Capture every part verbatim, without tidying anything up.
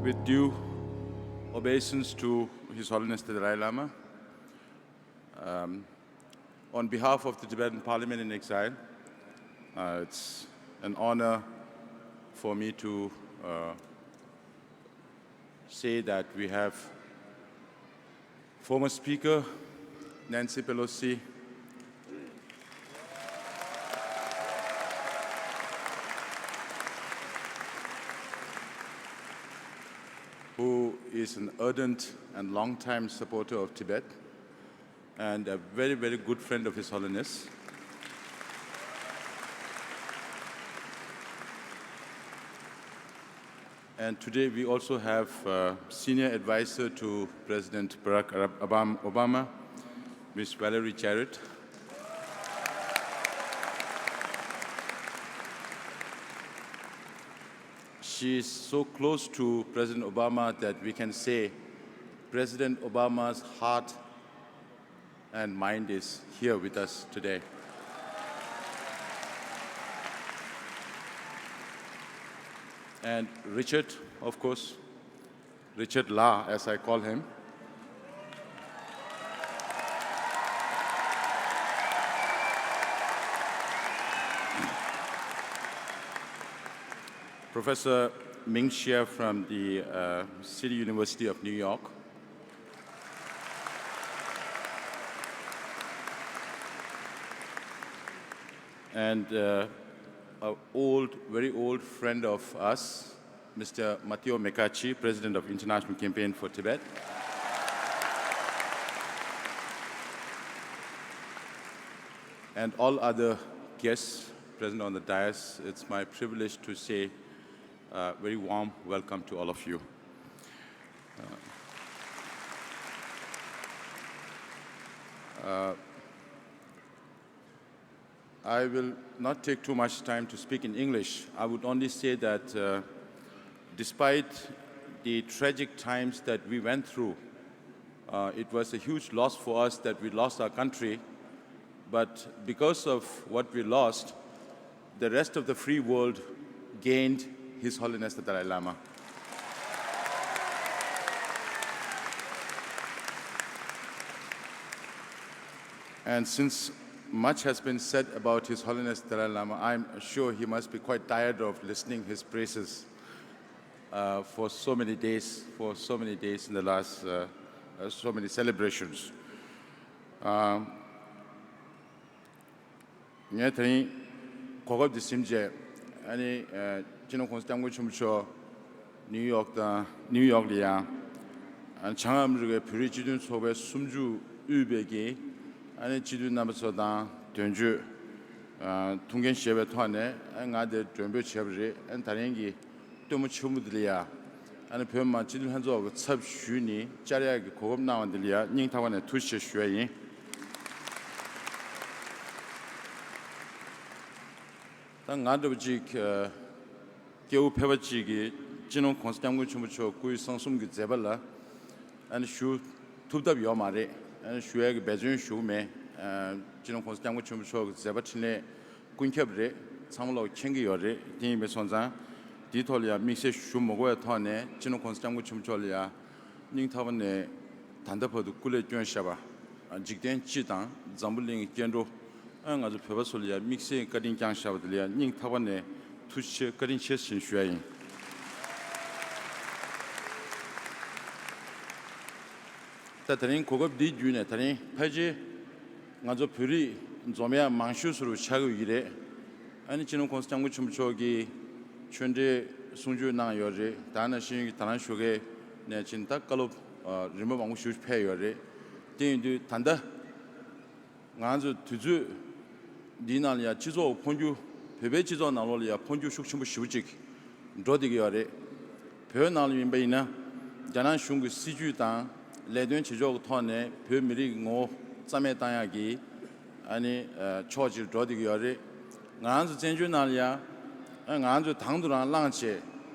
With due obeisance to His Holiness the Dalai Lama, um, on behalf of the Tibetan Parliament in Exile, uh, it's an honor for me to uh, say that we have former Speaker Nancy Pelosi, who is an ardent and long-time supporter of Tibet and a very, very good friend of His Holiness. And today we also have uh, senior advisor to President Barack Arab- Obam- Obama, Miss Valerie Jarrett. She is so close to President Obama that we can say President Obama's heart and mind is here with us today. And Richard, of course, Richard La, as I call him. Professor Ming Xie from the uh, City University of New York. And uh, an old, very old friend of us, Mister Matteo Mecacci, President of International Campaign for Tibet. And all other guests present on the dais, it's my privilege to say a very warm welcome to all of you. Uh, uh, I will not take too much time to speak in English. I would only say that uh, despite the tragic times that we went through, uh, it was a huge loss for us that we lost our country. But because of what we lost, the rest of the free world gained His Holiness the Dalai Lama. And since much has been said about His Holiness Dalai Lama, I'm sure he must be quite tired of listening his praises uh, for so many days, for so many days in the last uh, uh, so many celebrations. Um, ངས་དེ་རིང་གོ་སྐབས་འདི་ཟིན་རྗེས་ཨ་ནི་སྤྱི་ནོར་༸གོང་ས་༸སྐྱབས་མགོན་ཆེན་པོ་མཆོག་ནིའུ་ཡོག་དང་ནིའུ་ཡོག་ལ་ཡང་ཨ་ནི་བྱང་ཨ་མི་རི་ཀའི་བོད་རིགས་སྤྱི་མཐུན་ཚོགས་པའི་གསུམ་བཅུ་དབུས་པའི་གི་ཨ་ནི་སྤྱི་འཐུས་རྣམ་པ་ཚོ་དང་དོན་གཅོད་ཨ་ཐུགས་འགན་བཞེས་པའི་ཐོག་ནས་ཨ་ནི་ང་དེར་མགྲོན་འབོད་བྱས་པ་རེད། ཨ་ནི་ད་རིང་གི་སྟོན་མོ་ཆེན་མོ་འདི་ལ་ཡ་ཨ་ནི་བོད་མི་མང་སྤྱི་འཐུས་ལྷན་ཚོགས་ཀྱི་ཚབ་ཞུས་ནས་བཅར་ཡག་གི་གོ་སྐབས་གནང་བ་འདི་ལ་ཡ་སྙིང་ཐག་པ་ནས་ཐུགས་རྗེ་ཆེ་ཞུ་ཡ་ཡིན། ད་ང་འདྲ་བོ་ཅིག་ཨ་སྐྱེ་བོ་ཕལ་པ་ཅིག་གིས་སྤྱི་ནོར་༸གོང་ས་༸སྐྱབས་མགོན་ཆེན་པོ་མཆོག་སྐུའི་གསང་གསུམ་གྱི་མཛད་པ་ལ་ཨ་ནི་ཞུ་ཐུབ་ཐབས་ཡོད་མ་རེད། ཨ་ནི་ཞུ་ཡ་གི་འབད་བརྩོན་ཞུ་གི་མེད། ཨ་སྤྱི་ནོར་༸གོང་ས་༸སྐྱབས་མགོན་ཆེན་པོ་མཆོག་གི་མཛད་པ་འཕྲིན་ལས་ཀུན་ཁྱབ་རེད། ཚང་མ་ལོག་མཁྱེན་གྱི་ཡོད་རེད། དེ་ཡིན་པའི་སོང་ཙང་དེའི་ཐོག་ལ་ཡང་དམིགས་བསལ་ཞུ་མ་དགོས་པའི་ཐོག་ནས་སྤྱི་ནོར་༸གོང་ས་༸སྐྱབས་མགོན་ཆེན་པོ་མཆོག་ལ་ཡང་སྙིང་ཐག་པ་ནས་ད་ལྟ་བར་དུ་སྐུ་ལས་བསྐྱོན་བཞག་པ། འཇིག་རྟེན་སྤྱི་དང་འཛམ་བུ་གླིང་གི་སྐྱེ་འགྲོ། ཨ་ང་ཚོ་བོད་པ་ཚོ་ལ་ཡང་དམིགས་བསལ་བཀའ་དྲིན་བསྐྱངས་བཞག་པ་དེ་ལ་ཡང་སྙིང་ཐག་པ་ནས་ཐུགས་རྗེ་ཆེ་བཀའ་དྲིན་ཆེ་ཟེར་ཞུ་ཡ་ཡིན། ད་དེ་རིང་གོ་སྐབས་འདི་བརྒྱུད་ནས་དེ་རིང་ཕལ་ཆེར་ང་ཚོ་བོད་རིགས་འཛོམས་ཡ་མང་ཤོས་སུ་ཆགས་ཀྱི་ཡོད་ཀྱི་རེད། ཨ་ནི་སྤྱི་ནོར་༸གོང་ས་༸སྐྱབས་མགོན་ཆེན་པོ་མཆོག་གིས་ཆོས་འབྲེལ་གསུང་ཆོས་གནང་ཡོད་རེད། ད་ནང་བཞིན་གྱི་ད་རང་ཞོགས་ཀས་ནས་ཕྱིན་ད་བཀའ་སློབ་ཨ་རིམ་པ་མང་པོ་ཞིག་ཕེབས་ཡོད་རེད། དེ་ཡིན་དུས་ད་ལྟ་ང་ཚོ་དུས་ཚོད་འདིའི་ནང་ལ་ཡང་སྤྱི་ཚོགས་འཕོ་འགྱུར། བོད་པའི་སྤྱི་ཚོགས་ནང་ལོགས་ལ་ཡང་འཕོ་འགྱུར་ཤུགས་ཆེན་པོ་ཞེ་པོ་ཅིག་འགྲོ་བསྡད་ཀྱི་ཡོད་རེད། བོད་ནང་ལ་ཡིན་པ་ཡིན་ན་རྒྱ་ནག་གཞུང་གི་སྲིད་ཇུས་དང་ལས་དོན་བྱེད་ཕྱོགས་ཀྱི་ཐོག་ནས་བོད་མི་རིགས་ཀྱི་ངོ་བོ་རྩ་མེད་བཏང་ཡག་གི་ཨ་ནི་ཕྱོགས་ཅིག་འགྲོ་བསྡད་ཀྱི་ཡོད་རེད། ང་རང་ཚོ་བཙན་བྱོལ་ནང་ལ་ཡང་ང་རང་ཚོས་དང་དུ་རང་བླངས་བྱས།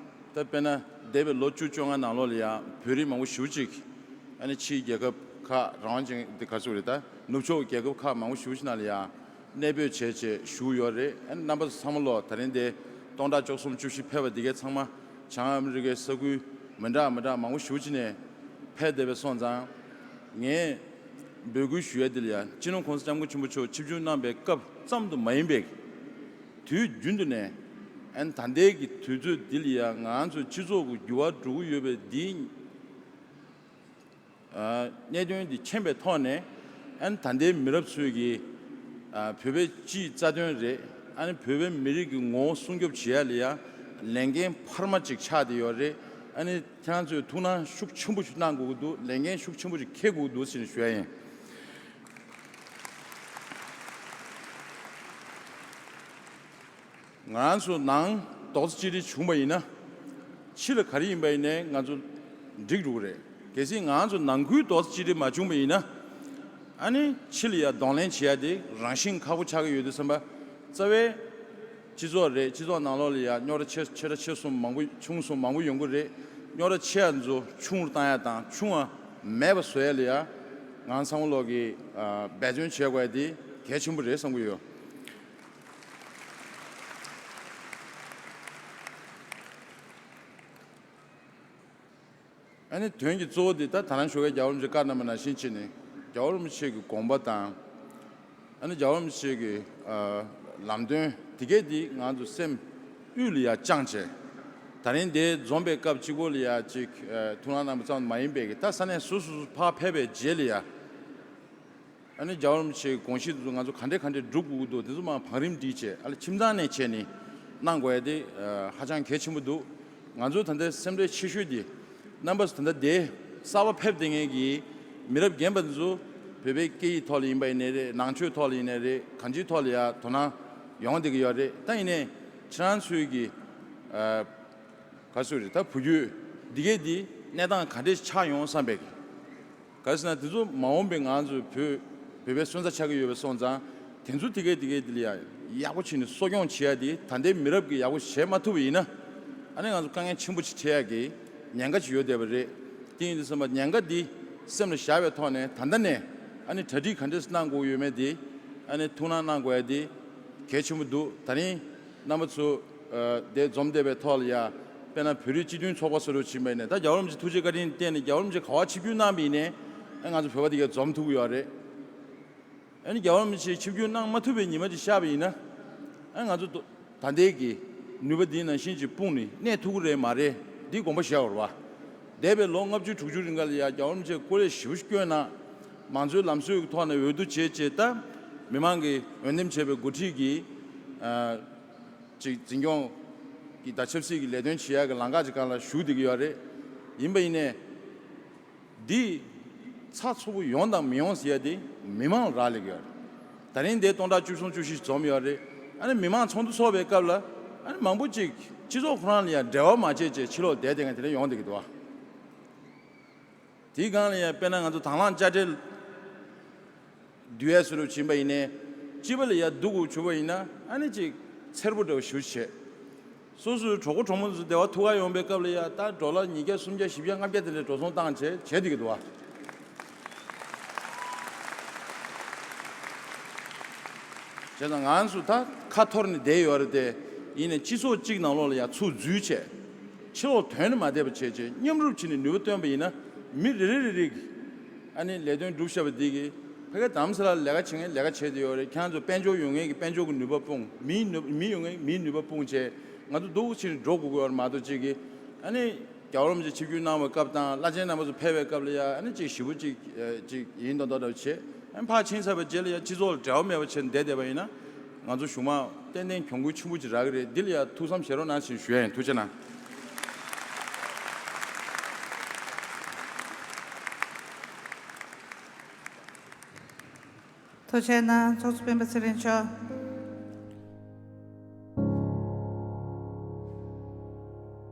ད་དཔེར་ན་འདས་པའི་ལོ་བཅུ་བཅོ་ལྔ་ནང་ལོགས་ལ་ཡང་བོད་རིགས་མང་པོ་ཞེ་པོ་ཅིག་ཨ་ནི་ཕྱིའི་རྒྱལ་ཁབ་ཁག་རང་དབང་ཅན་འདི་ག་ཚོད་རེད། ད་ནུབ་ཕྱོགས་རྒྱལ་ཁབ་ཁག་མང་པོ་ཞེ་པོ་ཅིག་ནང་ལ་ཡང་གནས་སྤོས་བྱས་བྱས་བཞུགས་ཡོད་རེད། ཨ་ནི་རྣམ་པ་ཚོ་ཚང་མ་ལོག་ད་རིང་འདི་སྟོང་ཕྲག་བཅུ་གསུམ་བཅུ་བཞི་ཕེབས་པ་འདི་གའི་ཚང་མ་བྱང་ཨ་མི་རི་ཀའི་ས་ཁུལ་ མི་འདྲ་མི་འདྲ་མང་པོ་ཞེ་པོ་ཅིག་ནས་ཕེབས་བསྡད་པ་སོང་ཙང་། ངས་འབོད་སྐུལ་ཞུ་ཡ་འདི་ལ་ཡ་སྤྱི་ནོར་༸གོང་ས་༸སྐྱབས་མགོན་ཆེན་པོ་མཆོག་ཆིབས་བསྒྱུར་གནང་པའི་སྐབས་ཙམ་དུ་མ་ཡིན་པའི་དུས་རྒྱུན་དུ་ནས། ཨན་ད་ལྟའི་གི་དུས་ཚོད་འདི་ལ་ཡ་ང་ཚོའི་སྤྱི་ཚོགས་ཀྱི་འགྱུར་བ་འགྲོ་གི་ཡོད་པའི་འདི། ཨ། གནད་དོན་འདི་མཁྱེན་པའི་ཐོག་ནས། ཨ་ནི་ད་ལྟའི་མི་རབས་ཚོས་ཀྱིས། ཨ། བོད་པའི་སྤྱིའི་རྩ་དོན་རེད། ཨ་ནི་བོད་པའི་མི་རིགས་ཀྱི་ངོ་བོ་སྲུང་སྐྱོབ་བྱེད་ཡ་ལ་ཡ་ལས་འགན་འཕར་མ་ཅིག་ཆགས་བསྡད་ཡོད་རེད། ཨ་ནི་ཁྱེད་རང་ཚོས་ཐུགས་སྣང་ཤུགས་ཆེན་པོ་ཞིག་གནང་དགོས་ཀྱི་འདུག་ལས་འགན་ཤུགས་ཆེན་པོ་ཞིག་འཁྱེར་དགོས་ཀྱི་འདུག་ཟེར་ནས་ཞུ་ཡ་ཡིན། ང་རང་ཚོ་ནང་རྡོག་རྩ་གཅིག་སྒྲིལ་བྱུང་བ་ཡིན་ན། ཕྱི་ལ་ག་རེ་ཡིན་པ་ཡིན་ནའི་ང་ཚོ་འགྲིག་འགྲོ་གི་རེད། གལ་སྲིད་ང་རང་ཚོ་ནང་ཁུལ་རྡོག་རྩ་གཅིག་སྒྲིལ་མ་བྱུང་བ་ཡིན་ན། ཨ་ནི་ཕྱི་ལ་ཡ་གདོང་ལེན་བྱེད་ཡ་དེ་རང་བཞིན་ཁག་པོ་ཆགས་ཀྱི་ཡོད་དུས་ཙམ་པ། རྩ་བའི་སྤྱི་ཚོགས་རེད། སྤྱི་ཚོགས་ནང་ལོགས་ལ་ཡ་རྙོག་དྲ་ཆེ་ཆེ་ཕྲ་ཆེ་གསུམ་མང་པོ་ཆུང་གསུམ་མང་པོ་ཡོང་གི་རེད། རྙོག་དྲ་ཆེ་ཡ་ཚོ་ཆུང་རུ་བཏང་ཡ་དང་ཆུང་བ་མེད་པ་བཟོ་ཡ་ལ་ཡ་ང་ཚང་མ་ལོག་གིས། ཨ། འབད་བརྩོན་བྱེད་དགོས་ཡ་དེ་གལ་ཆེན་པོ་རེད་བསམ་གྱི་ཡོད། ཨ་ནི་དོན་གྱི་གཙོ་བོ་དེ་ད་ད་ནང་ཞོགས་ཀས་རྒྱལ་བ་རིན་པོ་ཆེ་བཀའ་གནང་བ་ནང་བཞིན་བྱས་ནས། རྒྱལ་བ་རིན་པོ་ཆེ་གི་དགོངས་པ་དང་། ཨ་ནི་རྒྱལ་བ་རིན་པོ་ཆེ་གི། ཨ། ལམ་སྟོན་དེ་གས་དེ་ང་ཚོ་སེམས་དབུས་ལ་ཡ་བཅངས་བྱས། ད་རིང་འདིར་འཛོམས་པའི་སྐབས་གཅིག་པོ་ལ་ཡ་གཅིག་ཨ། ཐུགས་སྣང་གནང་བ་ཙམ་མ་ཡིན་པའི་གི་ད་ས་གནས་སོ་སོ་སོ་ཕར་ཕེབས་པའི་རྗེས་ལ་ཡ། ཨ་ནི་རྒྱལ་བ་རིན་པོ་ཆེའི་དགོངས་གཞི་དེ་ཚོ་ང་ཚོ་ག་འདྲས་ག་འདྲས་སྒྲུབ་དགོས་ཀྱི་འདུག་དེ་ཚོ་མར་བང་རིམ་སྒྲིག་བྱས། ཨ་ལས་ཁྱིམ་ཚང་ནས་བྱས་ནས་གནང་དགོས་ཡ་དེ། ཨ། ཧ་ཅང་གལ་ཆེན་པོ་འདུག་ང་ཚོ་ད་ལྟའི་སེམས་ཁྲལ་ཆེ་ཤོས་དེ་རྣམ་པ་ཚོ་ད་ལྟ་དེ་གསར་པ་ཕེབས་བསྡད་མཁན་གྱི་མི་རབས་རྒན་པ་དེ་ཚོ་བོད་པའི་སྐད་ཡིག་ཐོག་ལ་ཡིན་པ་ཡིན་ནའི་རེད། ནང་ཆོས་ཐོག་ལ་ཡིན་ནའི་རེད། གང་ཅིའི་ཐོག་ལ་ཡ་དོ་སྣང་ཡོང་བསྡད་ཀྱི་ཡོད་རེད། ད་ཡིན་ནའི་ཁྱེད་རང་ཚོའི་གི། ཨ། ག་ཚོད་རེད། ད་བུ་རྒྱུད་འདི་གས་འདི་གནས་སྟངས་ག་འདྲས་ཆགས་ཡོང་བསམ་པའི་གི། ག་རེ་ཟེར་ན་དེ་ཚོ་མ་འོངས་པའི་ང་ཚོའི་བོད་བོད་པའི་སོན་རྩ་ཆགས་ཀྱི་ཡོད་པ་སོང་ཙང་། དེ་ཚོ་དེ་གས་དེ་གས་དེ་ལ་ཡ་ཡག་པོ་བྱས་ནས་གསོ་སྐྱོང་བྱེད་ཡ་དེ་ད་ལྟའི་མི་རབས་ཀྱིས་ཡག་པོ་བྱེད་མ་ཐུབ་པ་ཡིན་ན། ཨ་ནི་ང་ཚོ་དཀའ་ངལ་ཆེན་པོ་ཅིག་འཕྲད་ཡ་གི་ཉེན་ཁ་ཅིག་ཡོད་བསྡད་པ་རེད། དེ་ཡིན་དུས་ཙམ་པ་ཉེན་ཁ་འདི་སེམས་ལ་བཞག་པའི་ཐོག་ནས་ད་ལྟ་ནས་ཨ་ནི་གྲ་སྒྲིག་ག་འདྲས་གནང་དགོས་ཡོད་མེད་དེ། ཨ་ནི་ཐུགས་སྣང་གནང་དགོས་ཡ་དེ་གལ་ཆེན་པོ་འདུག་ད་རིང་རྣམ་པ་ཚོ། ཨ། དེ་འཛོམས་བསྡད་པའི་ཐོག་ལ་ཡ། དཔེར་ན་བོད་རིགས་སྤྱི་མཐུན་ཚོགས་པ་སོ་སོ་ཕྱིན་པ་ཡིན་ནའི་ད་རྒྱལ་བ་རིན་པོ་ཆེ་ཐུགས་རྗེ་བཀའ་དྲིན་བརྟེན་ནས་རྒྱལ་བ་རིན་པོ་ཆེ་ག་པར་ཆིབས་བསྒྱུར་གནང་པ་ཡིན་ནའི། ཨ། ང་ཚོ་བོད་པ་དེ་གས་འཛོམས་ཐུབ་ཀྱི་ཡོད་རེད། ཨ་ནི་རྒྱལ་བ་རིན་པོ་ཆེ་ཆིབས་བསྒྱུར་གནང་མ་ཐུབ་པའི་ཉི་མ་ཅིག་ཤར་བ་ཡིན་ན། ཨ། ང་ཚོ་ད་ལྟའི་གི་ནུས་པ་འདི་ནང་བཞིན་ཅིག་སྤུངས་ནས་གནས་ཐུབ་ཀྱི་རེད་མ་རེད། འདི་དགོངས་པ་བཞེས་དགོས་རེད་པ། འདས་པའི་ལོ་ལྔ་བཅུ་དྲུག་ཅུ་རིང་ག་ལ་ཡ་རྒྱལ་བ་རིན་པོ་ཆེ་སྐུ་ལས་ཞེ་པོ་ཞིག་བསྐྱོན་གནང་། མང་གཙོའི་ལམ་སྲོལ་གྱི་ཐོག་ནས་འོས་བསྡུ་བྱས་བྱས་ད་མི་མང་གིས་འོས་འདེམས་བྱས་པའི་འགོ་ཁྲིད་ཀྱིས། ཨ། ཅིག་འཛིན་སྐྱོང་གི་ད་ཆབ་སྲིད་ཀྱི་ལས་དོན་བྱེད་ཡག་གི་ལམ་ཁ་ཅིག་སྒང་ལ་ཞུགས་བསྡད་ཀྱི་ཡོད་རེད། ཡིན་པ་ཡིན་ནའི། འདི་ཚགས་ཚུད་པོ་ཡོང་དང་མི་ཡོང་ཟེར་ཡ་དེ་མི་མང་ལ་རག་ལས་ཀྱི་ཡོད་རེད། ད་རིང་འདིར་སྟོང་ཕྲག་བཅུ་གསུམ་བཅུ་བཞི་ཞིག་འཛོམས་ཡོད་རེད། ཨ་ནི་མི་མང་ཚོགས་འདུ་ཚོགས་པའི་སྐབས་ལ་ཨ་ནི་མང་པོ་ཅིག་སྤྱི་ཚོགས་ཁོ་རང་ལ་ཡང་འབྲེལ་བ་མ་བྱས་བྱས་ཕྱི་ལོགས་བསྡད་བསྡད་མཁན་དེ་འདྲ་ཡོང་བསྡད་ཀྱི་འདུག་པ། དེའི་སྒང་ལ་ཡང་དཔེར་ན་ང་ཚོ་དང་བླངས་དཔྱ་ཁྲལ་བསྡུ་ཡས་སུ་རུ་ཕྱིན་པ་ཡིན་ནའི། སྤྱི་པ་ལ་ཡ་བསྡུ་དགོས་བྱུང་བ་ཡིན་ན་ཨ་ནི་ཅིག་འཚེར་པོ་འདྲ་བ་ཞེ་པོ་ཅིག་བྱས། སོ་སོའི་གྲོགས་པོ་གྲོགས་མོ་ཚོ་བདེ་བ་ཐུག་ག་ཡོང་པའི་སྐབས་ལ་ཡ་ད་ཌོ་ལར་ཉིས་བརྒྱ་སུམ་བརྒྱ་བཞི་བརྒྱ་ལྔ་བརྒྱ་དེ་འདྲ་འགྲོ་སོང་བཏང་བྱས་བྱས་བསྡད་ཀྱི་འདུག་པ། བྱས་ཙང་ང་ཚོ་ད་ཁ་འཐོར་ནས་བསྡད་ཡོད་རེད་དེ། ཡིན་ནའི་སྤྱི་ཚོགས་གཅིག་ནང་ལོགས་ལ་ཡ་ཚུར་འཛུལ་བྱས། ཕྱི་ལོགས་དོན་ནི་མ་བསྡད་པ་བྱས་བྱས་མཉམ་རུབ་བྱས་ནས་ནུས་པ་བཏོན་པ་ཡིན་ན། མི་རེ་རེ་རེ་རེ་གིས་ཨ་ནི་ལས་དོན་སྒྲུབ་བཞག་པ་འདི་གིས་ཕ་གིར་རྡ་རམ་ས་ལར་ལས་ཀ་བྱེད་མཁན་ལས་ཀ་བྱས་བསྡད་ཡོད་རེད། ཁྱེད་རང་ཚོ་དཔལ་འབྱོར་ཡོང་མཁན་གྱིས་དཔལ་འབྱོར་གྱི་ནུས་པ་སྤུངས། མིའི་ནུས་མི་ཡོང་མཁན་མིའི་ནུས་པ་སྤུངས་བྱས་ང་ཚོ་སྡུག་ཅིག་འགྲོ་དགོས་ཀྱི་ཡོད་རེད་མ་གཏོགས། གཅིག་གིས་ཨ་ནི་རྒྱལ་བ་རིན་པོ་ཆེ་ཆིབས་བསྒྱུར་གནང་བའི་སྐབས་དང་བླ་ཆེན་རྣམ་པ་ཚོ་ཕེབས་པའི་སྐབས་ལ་ཡ་ཨ་ནི་ཅིག་ཞེ་པོ་ཅིག་ཅིག་ཡིན་མདོག་མདོག་འདྲ་བོ་བྱས། ཨ་ནི་ཕར་ཕྱིན་ཚར་བའི་རྗེས་ལ་ཡ་སྤྱི་ཚོགས་ལ་འབྲེལ་བ་མེད་པ་བྱས་ནས་བསྡད་བསྡད་པ་ཡིན་ན། ང་ཚོ་གཞུག་མ་ཏན་ཏན་གྱོང་གུན་ཆེན་པོ་ཅིག་རག་གི་རེད། འདི་ལ་ཡ་ཐུགས་བསམ་བཞེས་རོགས་གནང་ཞེས་ཞུ་ཡ་ཡིན། ཐུགས་རྗེ་གནང་། ཐུགས་རྗེ་གནང་། ཚོགས་གཙོ་སྤེན་པ་ཚེ་རིང་མཆོག